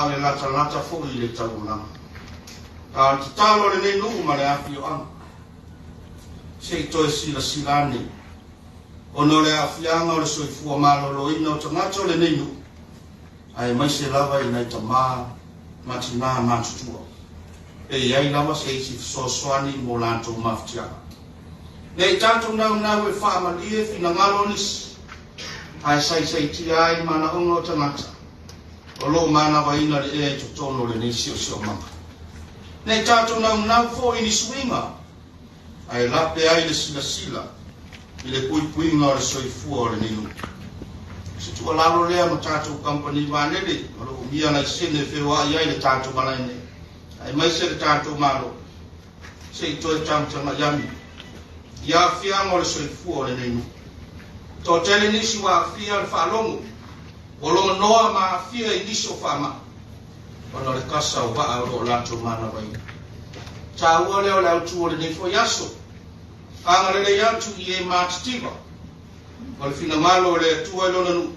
A o le latalata foi i le tauolaga. A o le tatalo a lenei nuu ma le afioaga, se i toe silasila ane ona o le aafiaga o le soifua maloloina o tagata o lenei nuu, aemaise lava i nai tama ma tinā matutua, pe i ai lava se isi fesoasoani mo latou mafatiaga. Ne i tatou naunau e faamalie finagalo o nisi, ae saisaitia ai manaoga o tagata o lo o manavaina le ea i totonu o lenei siosiomaga. Ne i tatou naunau foi i ni suiga, ae lape ai le silasila i le puipuiga o le soifua o lenei nuu. O se tuualalo lea ma tatou kamupani vaalele o lo o umia laisene e feoai ai le tatou malae nei, aemaise le tatou Malo, se i toe tagatagai ane i aafiaga o le soifua o lenei nuu. Toatele nisi ua aafia le faalogo, ua logonoa ma aafia i nisi o faamai ona o le kasa o vaa o lo o latou manavaina. Taua lea o le autu o lenei foi aso, agalelei atu i e matitiva o le finagalo o le Atua i lona nuu,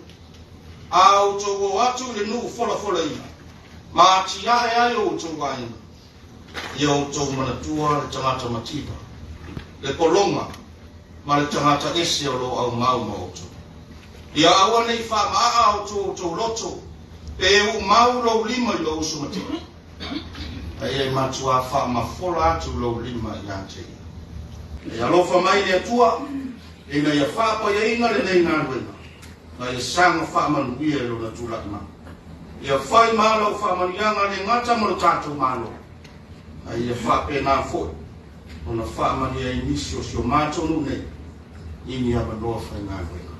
a outou o atu i le nuu folafolaina ma atiae ai o outou aiga, ia outou manatua le tagata mativa, le pologa ma le tagata ese o lo o aumau ma outou. Ia aua ne i faamaaa outou outou loto, pe uumau lou lima i lou uso mativa, a ia matuā faamafola atu lou lima ia te ia. E alofa mai le Atua ina ia faapaiaina lenei galuega, ma ia saga faamanuia i lona tulai mai. Ia fai ma lau faamanuiaga le gata ma lo tatou Malo, a ia faapena foi ona faamanuia ai nisi o si o matou nuu nei i ni avanoa faigaluega.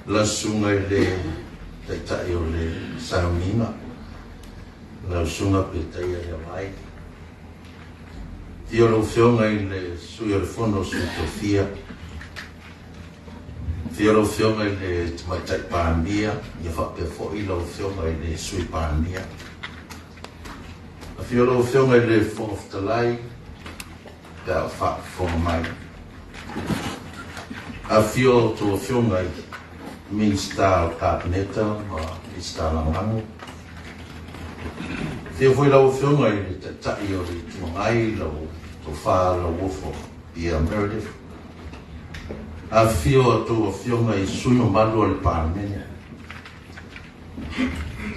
Lau Susuga i le Taitai o le Sauniga, lau Susuga Petaia Leavai, afio lau Afioga i le Sui o le Fono o Sui Tofia, afio lau Afioga i le Tamaitai Palemia, ia faapea foi lau Afioga i le Sui Palemia. Afio lau Afioga i le Fofoga Fetalai pe a o faafofoga mai. Afio a outou Afioga i Minisita o le Kapeneta ma Minisita Lagolago. Afio foi lau Afioga i le Taitai o le Itu Agai, lau Tofa Lauofo Pia Meredith. Afifio a outou Afioga i sui usufono mamalu o le Palemene.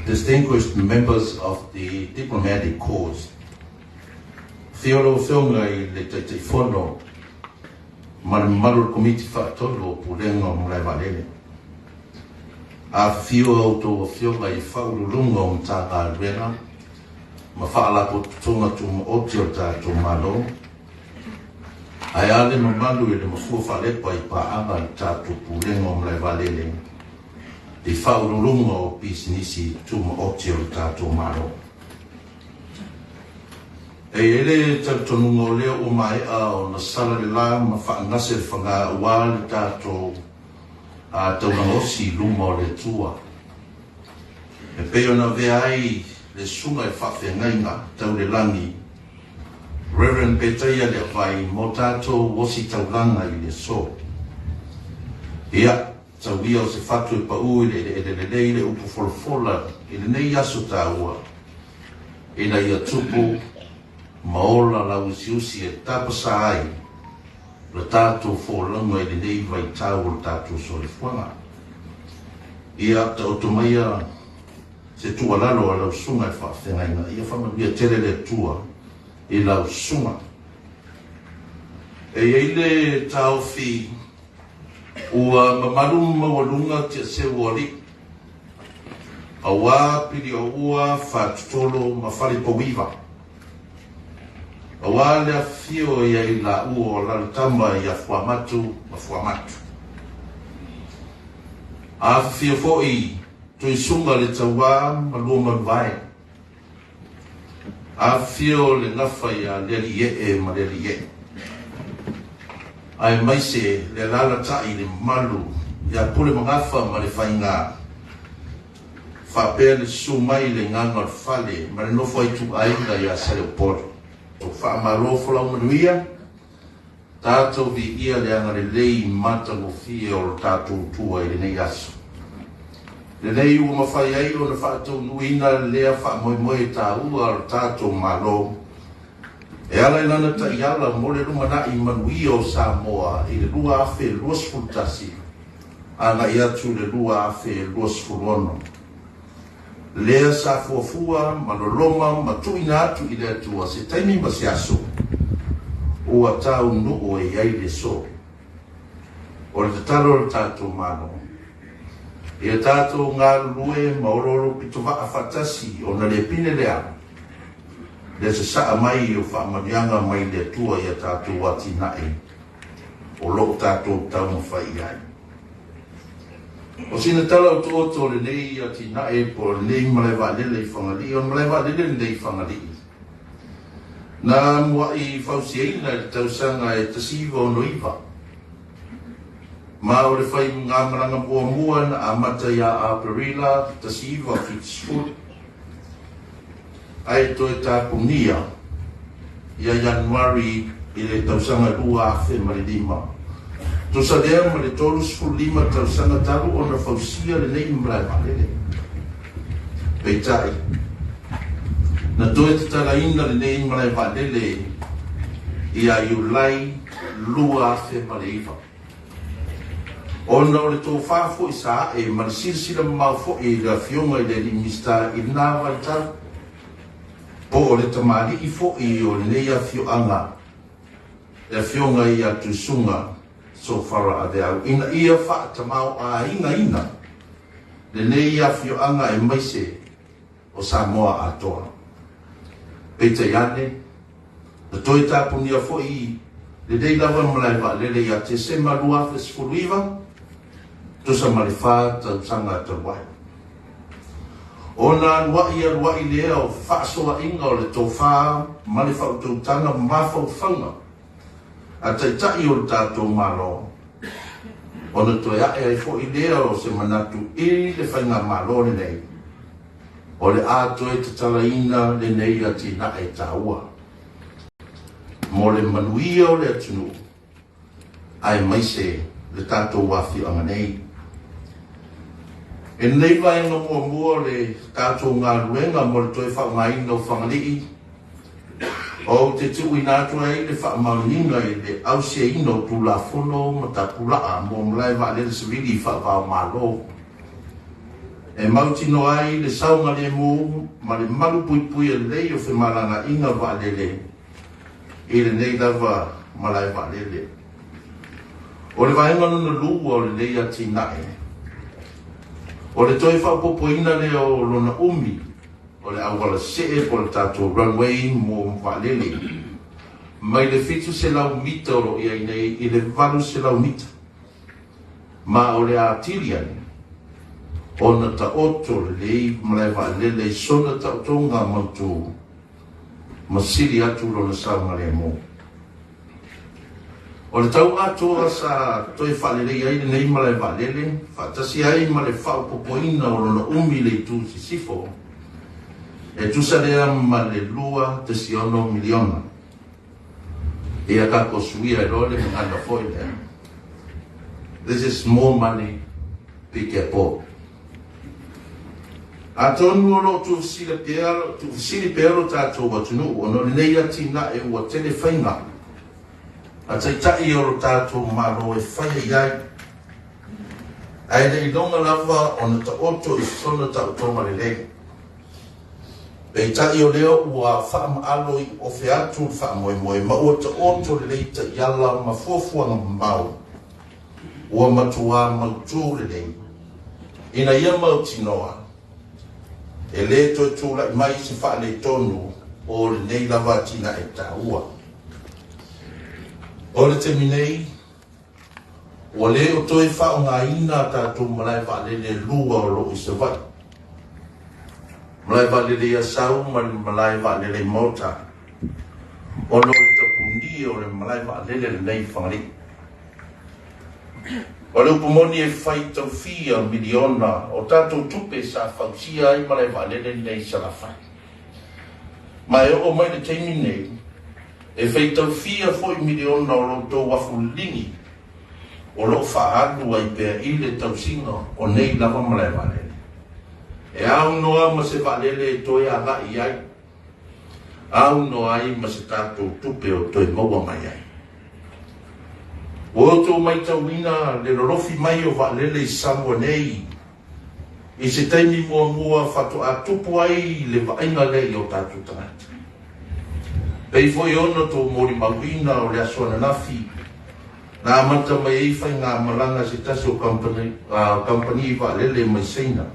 Distinguished members of the diplomatic corps. Afio lau Afioga i le Taitaifono ma le mamalu o le Komiti Faatonu o Pulega o Malae Vaalele. Afifio a outou Afioga i Faauluuluga o Matagaluega ma Faalapotopotoga Tumaoti o le tatou Malo, ae a le mamalu i le mafua faalepa i paaga a le tatou Pulega o Malae Vaalele i Faauluuluga o Pisinisi Tumaoti o le tatou Malo. E i ai le talitonuga o lea ua maea ona sala le la ma faagase le faga aua le tatou taulaga osi i luma o le Atua. E pei ona avea ai le susuga i le faafeagaiga tau le lagi, Rev. Petaia Leavai mo tatou ositaulaga i le aso. Ia, tau ia o se fatu e pau i le eleele lelei le upu folafola i lenei aso taua, ina ia tupu ma ola lauusiusi e tapasā ai la tatou folauga i lenei vaitau o le tatou soifuaga. Ia, taoto maia se tuualalo a lau susuga i le faafeagaiga, ia faamanuia tele le Atua i lau susuga. E i ai le taofi ua mamalu ma maualuga tiaseu o alii, auā Pilioua, Fatutolo ma Falepauiva, auā le afifio ia i laua o Lalotama ia Fuamatu ma Fuamatu. Afifio foi Tuisuga le Tauā ma Luamanuvae. Afifio le Gafa ia Lealiiee ma Lealiiee, aemaise le alaalatai le mamalu ia Pulemagafa ma le Faiga, faapea le susu mai le gaga o le fale ma le nofo a ituaiga ia Saleupolu. Faamalo folau manuia. Tatou viia le agalelei matagofie o lo tatou Atua i lenei aso. Lenei ua mafai ai ona faataunuuina lea faamoemoe taua o le tatou Malo e ala i lana taiala mo le lumanai manuia o Samoa i le 2021 agai atu i le 2026. Lea sa fuafua ma loloma ma tuuina atu i le Atua se taimi ma se aso ua taunuu ai ai le aso. O le tatalo a le tatou Malo, ia tatou galulue ma oloolo pitovaa faatasi ona le pine le ala, le sasaa mai o faamanuiaga mai le Atua i a tatou atinae o lo o tatou taumafai i ai. O sina tala otooto o lenei atinae po o lenei malae vaalele i Fagalii, o le malae vaalele lenei i Fagalii, na muai fausiaina i le tausaga e 1969, ma o le faigamalaga muamua na amata ia Aperila 1970, ae toe tapunia ia Ianuari i le tausaga 2005. Tusa lea ma le 35 tausaga talu ona fausia lenei malae vaalele. Peitai, na toe tatalaina lenei malae vaalele ia Iulai 2009. Ona o le tofā foi sa a'e ma le silasila mamao foi i le Afioga i le Alii Minisita i lena vaitau, po o le tamalii foi o lenei afioaga, le Afioga ia Tuisuga Sofara Aveau, ina ia faatamaoaigaina lenei afioaga aemaise o Samoa atoa. Peitai ane, na toe tapunia foi lenei lava malae vaalele ia Tesema 2019, tusa ma le fa tausaga talu ai. Ona aluai aluai lea o fefaasoaaiga o le tofā ma le faautautaga ma mafaufauga a Taitai o le tatou Malo, ona toe ae ai foi lea o se manatu i le Faigamalo lenei, o le a toe tatalaina lenei atinae taua mo le manuia o le atunuu aemaise le tatou afioaga nei. I lenei vaega muamua o le tatou galuega mo le toe faaaogaina o Fagalii, ou te tuuina atu ai le faamaoniga i le ausiaina o Tulafono ma Tapulaa mo Malae Vaalele Savili Faava-o-Malo, e mautinoa ai le saogalemu ma le malupuipuia lelei o femalagaaiga vaalele i lenei lava malae vaalele. O le vaega lona lua o lenei atinae, o le toe faaopoopoina lea o lona umi o le auala see po o le tatou runway mo vaalele mai le 700 mita o lo o i ai nei i le 800 mita, ma o le atili ai ona taoto lelei malae vaalele i sona taotoga mautu ma sili atu lona saogalemu. O le tau atoa sa toe faalelei ai lenei malae vaalele, faatasi ai ma le faaopoopoina o lona umi i le itu sisifo, e tusa lea ma le $2.6 miliona. Ia tatou suia ai loa le gagana foi lea, This is more money, be careful. Atonu o lo o tuufesili pea, tuufesili pea lo tatou atunuu ona o lenei atinae ua tele faiga a taitai o lo tatou Malo e faia i ai, ae le iloga lava ona taoto i sona taotoga lelei. Peitai o lea ua faamaalo i ofe atu le faamoemoe ma ua taoto lelei taiala ma fuafuaga mamao ua matuā mautū lelei ina ia mautinoa e lē toe tula'i mai se faaletonu o lenei lava atinae taua. O le taimi nei, ua lē o toe faaaogaina a tatou malae vaalele e lua o loo i Savaii, malae vaalele i Asau ma le malae vaalele i Maota, ona o le tapunia o le malae vaalele lenei i Fagalii. O le upu moni e fai taufia miliona o tatou tupe sa fausia ai malae vaalele lenei i Salafai. Ma e oo mai le taimi nei, e faitaufia foi miliona o lo outou afu liligi o lo o faaalu ai pea i le tausiga o nei lava malae vaalele. E aunoa ma se vaalele e toe agai i ai, aunoa ai ma se tatou tupe o toe maua mai ai. Ua outou matauina le lolofi mai o vaalele i Samoa nei i se taimi muamua faatoa tupu ai le vaaiga lea i o tatou tagata. Pei foi ona outou molimauina o le aso ananafi na amata mai ai faigamalaga a se tasi o kamupani vaalele mai Saina,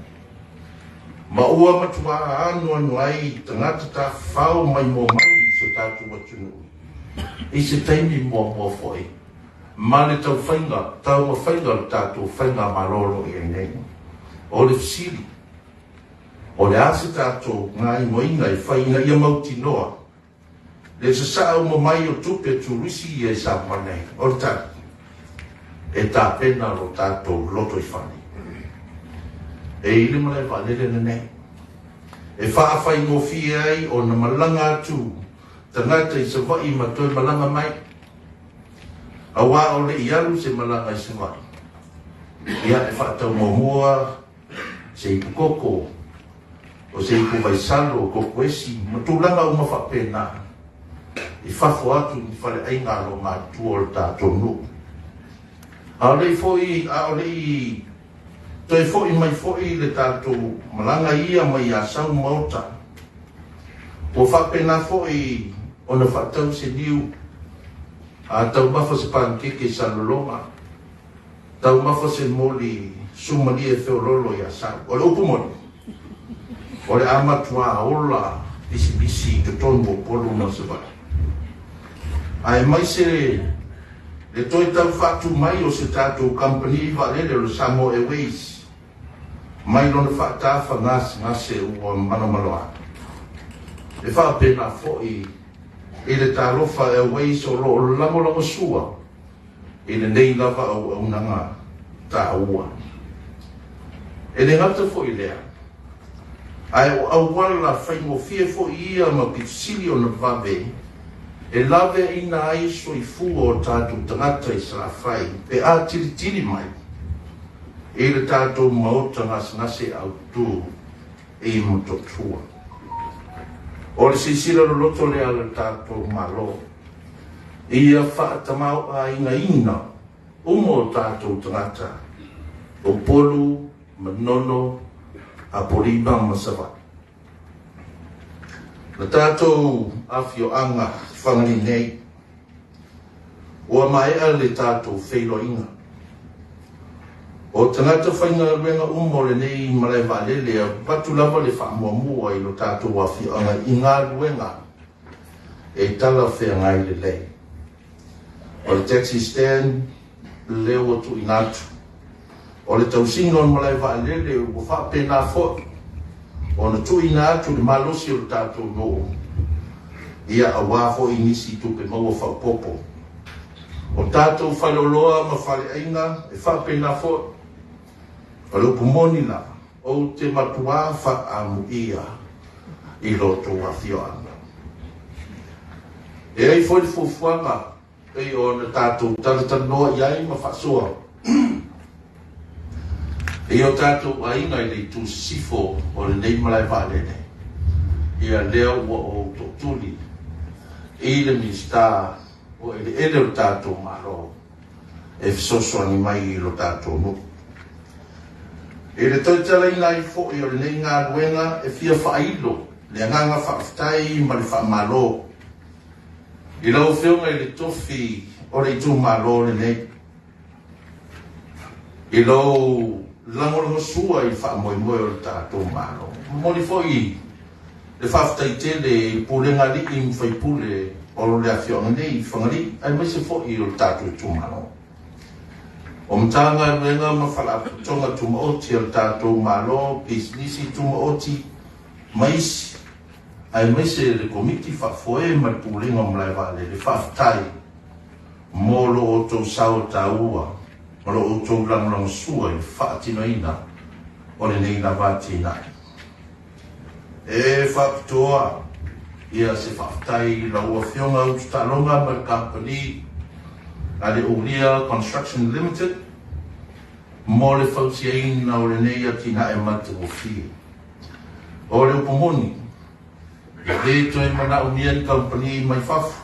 ma ua matua anoano ai tagata tafafao maimoa mai i si o tatou atunuu i se taimi muamua foi ma le taufaiga taumafaiga o le tatou faigamalo o lo o i ai nei. O le fesili, o le a se tatou gaoioiga e fai ina ia mautinoa le sasaa uma mai o tupe turisi ia i Samoa nei? O le tali, e tapena lo tatou lotoifale. E i le malae vaalele lenei e faafaigofie ai ona malaga atu tagata i Savaii ma toe malaga mai, auā o le i alu se malaga i Savaii, ia e faatau muamua se ipu koko, o se ipu vaisalo, kokoesi, ma tulaga uma faapena i fafo atu i faleaiga a loomatutua o le tatou nuu. A o le i foi, a o le i toe foi mai foi le tatou malaga ia mai Asau ma uta, ua faapena foi ona faatau se niu, a taumafa se panikeke i Salelologa, taumafa se moli sumalie feololo i Asau. O le upu moni, o le a matuā ola pisinisi i totonu o Upolu ma Savaii, aemaise le toe tau faatu mai o se tatou kamupani vaalele o le Samoa Airways mai lona faatafa gasegase ua manomanoa. E faapena foi i le Talofa Airways o lo o lagolagosua i lenei lava auaunaga taua. E le gata foi lea, ae o auala faigofie foi ia ma pitusili ona vave e laveaiina ai soifua o tatou tagata i Salafai pe a tilitili mai i le tatou maota gasegase autu i Motootua. O le silasila loloto lea a le tatou Malo ia faatamaoaigaina uma o tatou tagata, Upolu, Manono, Apolima ma Savaii. Na tatou afioaga Fagalii nei, ua maea le tatou feiloaiga. O tagata faigaluega uma o lenei malae vaalele e avatu lava le faamuamua i lo tatou afioaga i galuega e talafeagai lelei. O le taxi stand lea ua tuuina atu. O le tausiga o le malae vaalele ua faapena foi ona tuuina atu le malosi o le tatou nuu, ia auā foi nisi tupe maua faaopoopo. O tatou faleoloa ma faleaiga e faapena foi. O le upu moni lava, ou te matuā faaamuia i lo outou afioaga. E ai foi le fuafuaga pei ona tatou talatalanoa i ai ma faasoa i o tatou aiga i le itu sisifo o lenei malae vaalele, ia lea ua ou tootuli i le Minisita o Eleele o le tatou Malo e fesoasoani mai i lo tatou nuu. I le toe talaina ai foi o lenei galuega e fia faailo le agaga faafetai ma le faamalo i lau Afioga i le tofi o le itumalo lenei, i lou lagolagosua i le faamoemoe o le tatou Malo. Momoli foi le faafetai tele i le pulega alii ma faipule o le afioaga nei i Fagalii, aemaise foi o le tatou itumalo. O Matagaluega ma Faalapotopotoga Tumaoti a le tatou Malo, pisinisi tumaoti ma isi, aemaise le Komiti Faafoe ma le Pulega o Malae Vaalele, faafetai mo lo outou sao taua ma lo outou lagolagosua i le faatinoina o lenei lava atinae. E faapitoa ia se faafetai i lau Afioga Utu Taaloga ma le kamupani a le Ulia Construction Limited mo le fausiaina o lenei atinae matagofie. O le upu moni, e lē toe manaʻomia ni kamupani mai fafo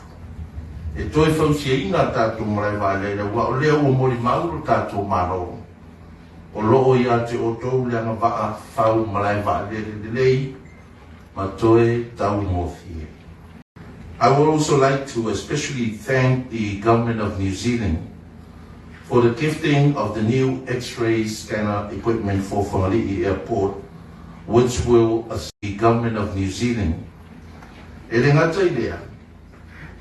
e toe fausiaina a tatou malae vaalele, auā o lea ua molimau lo tatou Malo o loo ia te outou le agavaa fau malae vaalele lelei ma toe taugofie. I would also like to especially thank the Government of New Zealand for the gifting of the new X-ray scanner equipment for Fagali'i Airport, which will assist the Government of New Zealand. E le gata i lea,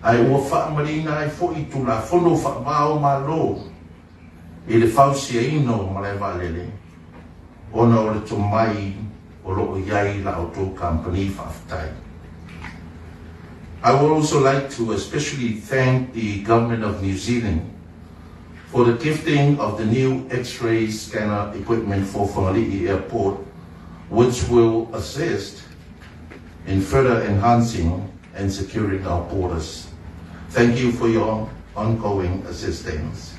ae ua faamalieina ai fo'i Tulafono faava o Malo i le fausiaina o malae vaalele ona o le tomai o loo i ai la outou kamupani. Faafetai. I would also like to especially thank the Government of New Zealand for the gifting of the new X-ray scanner equipment for Fagali'i Airport, which will assist in further enhancing and securing our borders. Thank you for your ongoing assistance.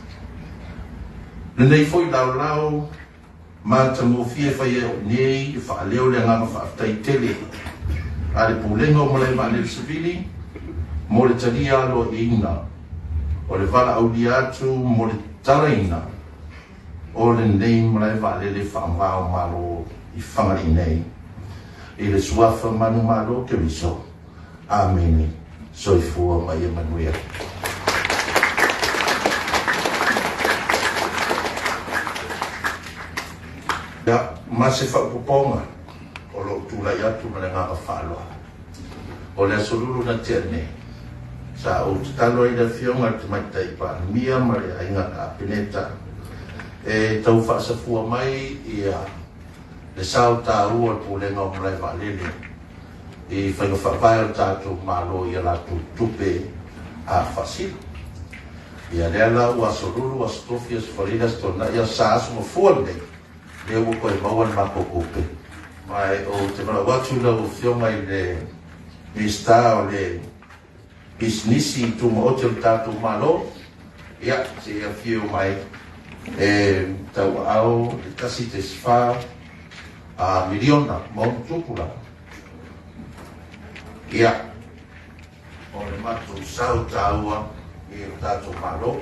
Lenei foi laolao matagofie fai ai o'u nei e faaleo le agaga faafetai tele a le Pulega o Malae Vaalele Savili mo le talia aloa'iaina o le valaaulia atu mo le tatalaina o lenei malae vaalele faava o Malo i Fagalii nei i le suafa manumalo Keriso. Amene. Soifua ma ia manuia. Ia, ma se faaopoopoga o lou tulai atu ma le agaga faaaloalo. O le Aso Lulu na tea nei, sa ou tatalo ai le Afioga i le Tamaitai Palemia ma le Aiga Kapeneta e tau faasafua mai ia le sao taua o le Pulega o Malae Vaalele i faiga faavae o le tatou Malo i a latou tupe a faasili. Ia lea la ua Aso Lulu, Aso Tofi, Aso Faraile, Aso Toonai, Aso Sa, Aso Gafua lenei, lea ua toe maua le matou tupe. Ma ou te valaau atu i lau Afioga i le Minisita o le Pisinisi i Tumaoti o le tatou Malo, ia, se i afio mai e tauaao le 1.4 miliona ma ono tupu la. Ia, o le matou sao taua i le tatou Malo.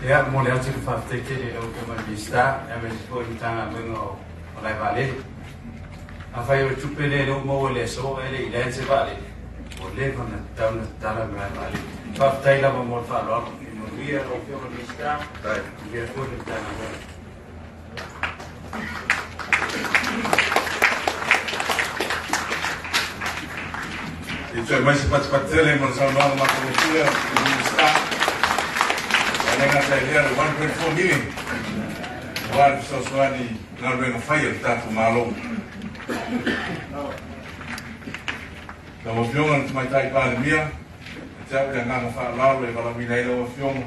Ia, mo le atu le faafetai tele i lau Afioga i le Minisita aemaise foi le Matagaluega o Malae Vaalele. Afai o le tupe lea lea ua maua i le aso ae le i land se vaalele, ua leva ona tatau ona tatala malae vaalele. Faafetai lava mo le faaaloalo. Ia manuia lau Afioga i le Minisita, manuia foi le Matagaluega. I toe mai se patipati tele mo le saunoaga matagofie a le Minisita. E le gata i lea le 1.4 million aua le fesoasoani galuega fai a le tatou Malo. Lau Afioga i le Tamaitai Palemia, e te au le agaga faaaloalo e valaauina ai lau Afioga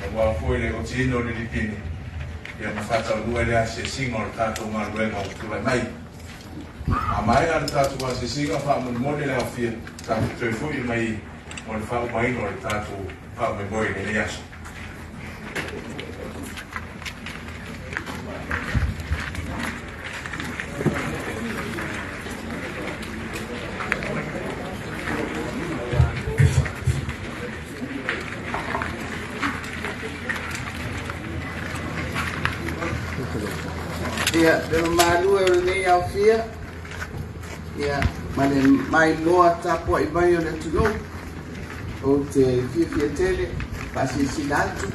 aua foi le otiina o le lipini ia ma faataunuu ai le asiasiga o le tatou galuega ua tulai mai. A maea le tatou asiasiga, faamolemole le aofia tatou toe fo'i mai mo le faaumaina o le tatou faamoemoe i lenei aso. Ia, le mamalu e o lenei aofia, ia, ma le maimoa tapuai mai o le atunuu, ou te fiafia tele faasilasila atu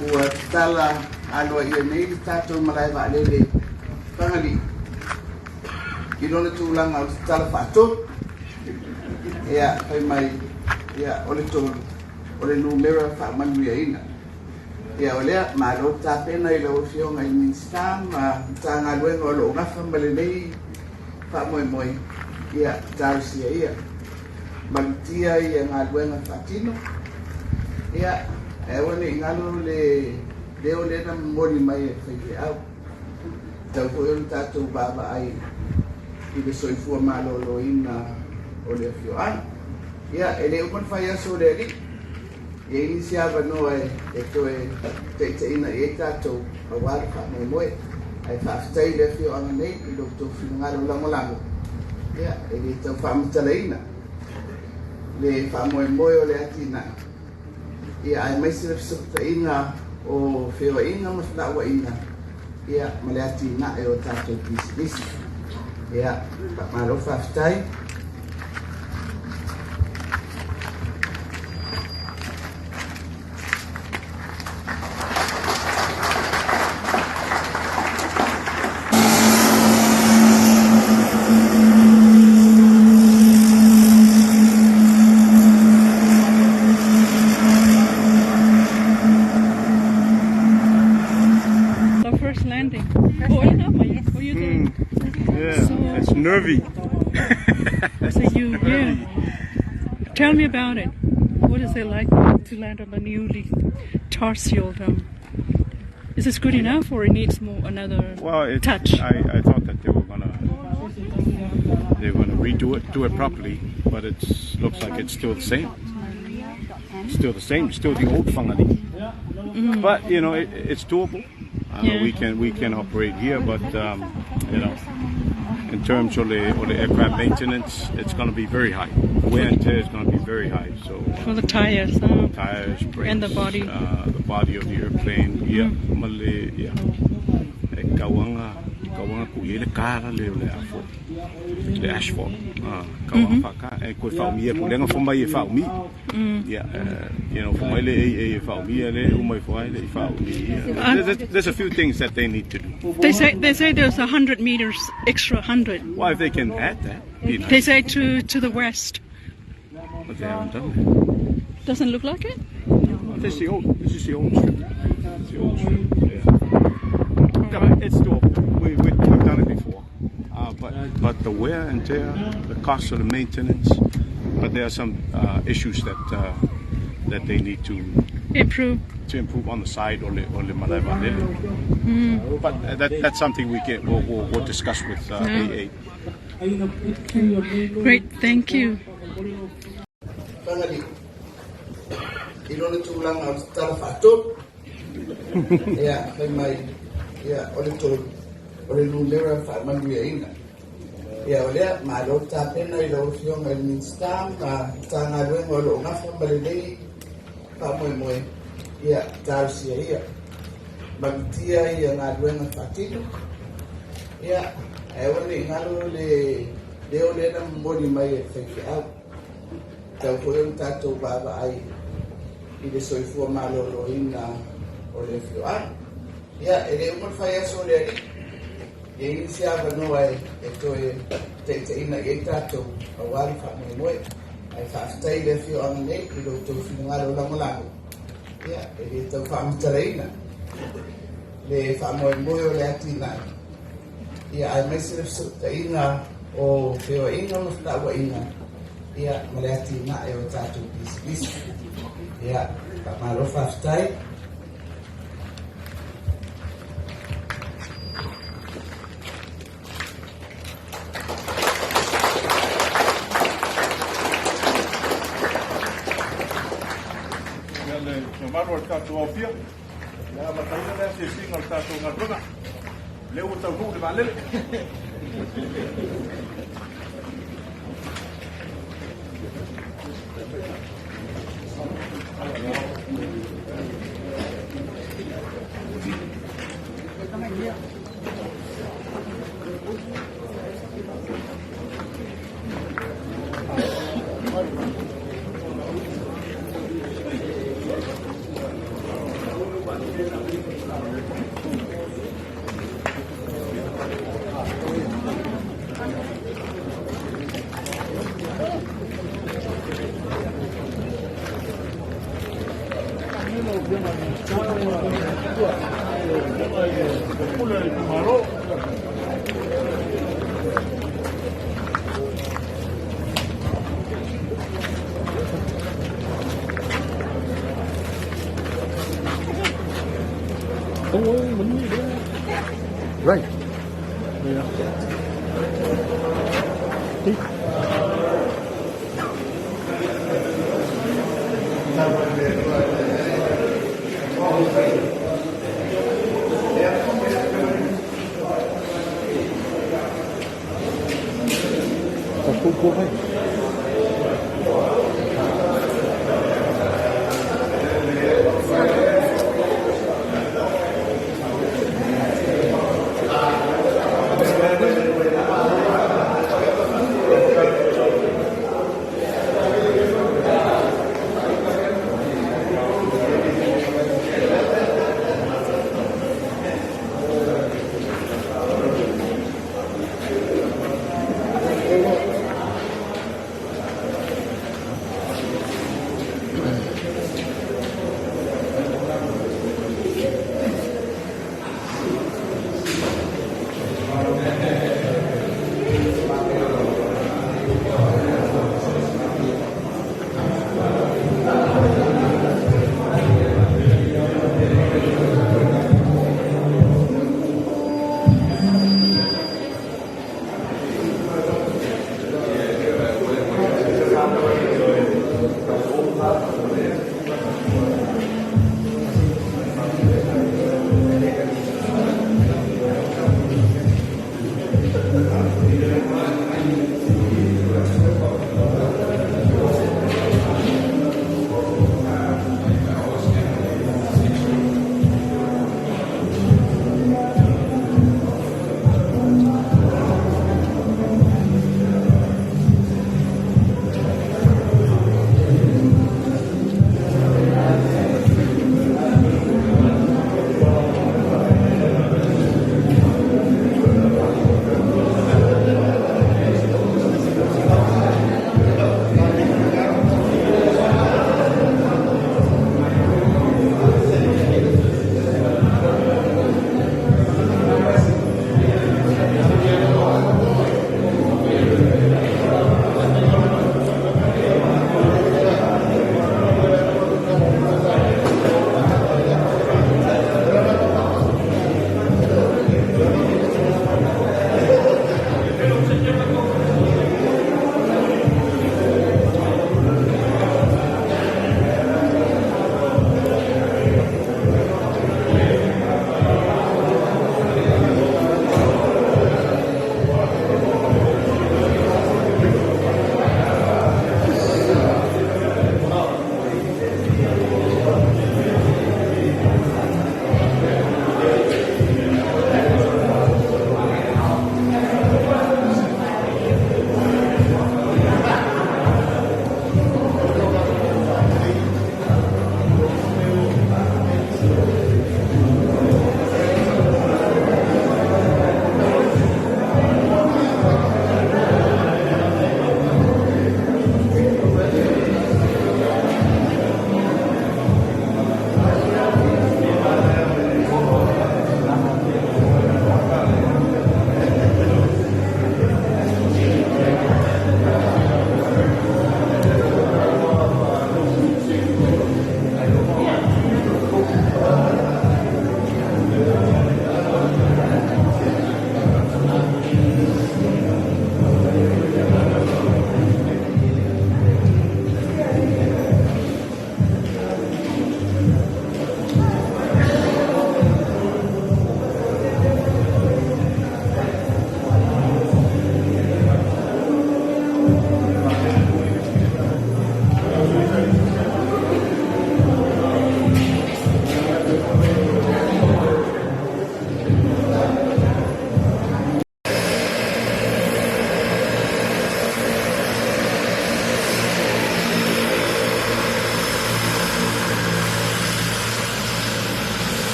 ua tatala aloaia nei le tatou malae vaalele Fagalii i lona tulaga o le tatala faatolu. Ia, fai mai, ia, o le tolu, o le numera faamanuiaina. Ia, o lea, malo tapena i lau Afioga i le Minisita ma Matagaluega o lo o gafa ma lenei faamoemoe, ia, talosia ia. Malutia ia galuega faatino, ia, e aua ne i galo le leo lea na momoli mai e le faifeau. Tau foi ona tatou vaavaai i le soifua maloloina o le afioaga. Ia, e le uma le fai aso o le Alii. I ai nisi avanoa e toe taitaiina i ai tatou aua le faamoemoe. Ae faafetai i le afioaga nei i lo outou finagalo lagolago, ia, e le tau faamatalaina le faamoemoe o le atinae, ia, aemaise le fesootaiga o feoaiga ma felauaiga, ia, ma le atinae o tatou pisinisi. Ia, faamalo faafetai. The first landing. First oh, landing. Yes. Oh, you did. Yeah, So- it's nervy. So you, yeah. Tell me about it. What is it like to land on a newly tarsealed? Is this good enough, or it needs more another Well, it, touch? I thought that they were gonna redo it, do it properly, but it looks like it's still the same. Still the same, still the old Fagalii. But you know, it's doable. Yeah. We can operate here, but you know, in terms of the aircraft maintenance, it's going to be very high. The wear and tear is going to be very high. So For the tires, tires, brakes, And the body. The body of the airplane. Yeah, male, yeah. E kauanga, kauanga ku i le kara le o le afo, le asphalt. Ah, kauanga whaka, e koe whaumia, ko lenga whamai e whaumi. Yeah, you know, whamai le e e whaumia le, umai whai le i whaumi. There's a few things that they need to do. They say there's 100 meters extra 100. Well, if they can add that, be nice. They say to the west. But they haven't done that. Doesn't look like it. This is the old. This is the old strip. It's the old strip. Yeah. Yeah, it's doable. We've done it before, but the wear and tear, the cost of the maintenance, but there are some issues that that they need to Improve. to improve on the side or the malae vaalele. But that's something we get. We'll discuss with AA. Great, thank you. Fagalii i lona tulaga o le tala faatolu, ia, fai mai, ia, o le tolu o le numera faamanuiaina. Ia, o lea malo tapena i lau afioga i le Minisita ma Matagaluega o loo gafa ma lenei faamoemoe, ia talosia ia malutia ia galuega faatino, ia, ae aua nei galo le leo lea na momoli mai e le faifeau tau foi ona tatou vaavaai i le soifua malōlōina o le afioaga. Ia, e le uma le fai aso o le alii, e i ai nisi avanoa e toe taitaiina i ai tatou aua le faamoemoe. Ae faafetai i le afioaga nei i lo outou finagalo lagolago, ia, e le tau faamatalaina le faamoemoe o le atinae, ia, aemaise le fesootaiga o feoaiga ma felauaiga, ia, ma le atinae o tatou pisinisi. Ia, faamalo faafetai. Ia le mamalu o le tatou aofia, le amataina le asiasiga o le tatou galuega. Lea ua taunuu le vaalele. Right. Yeah.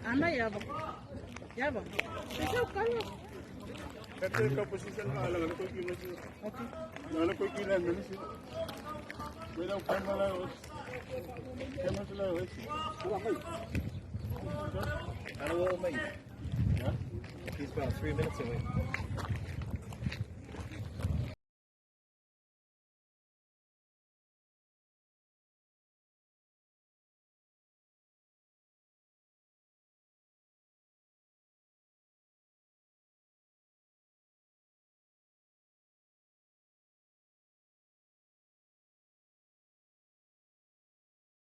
Ama yabo. Yabo. He's about 3 minutes away.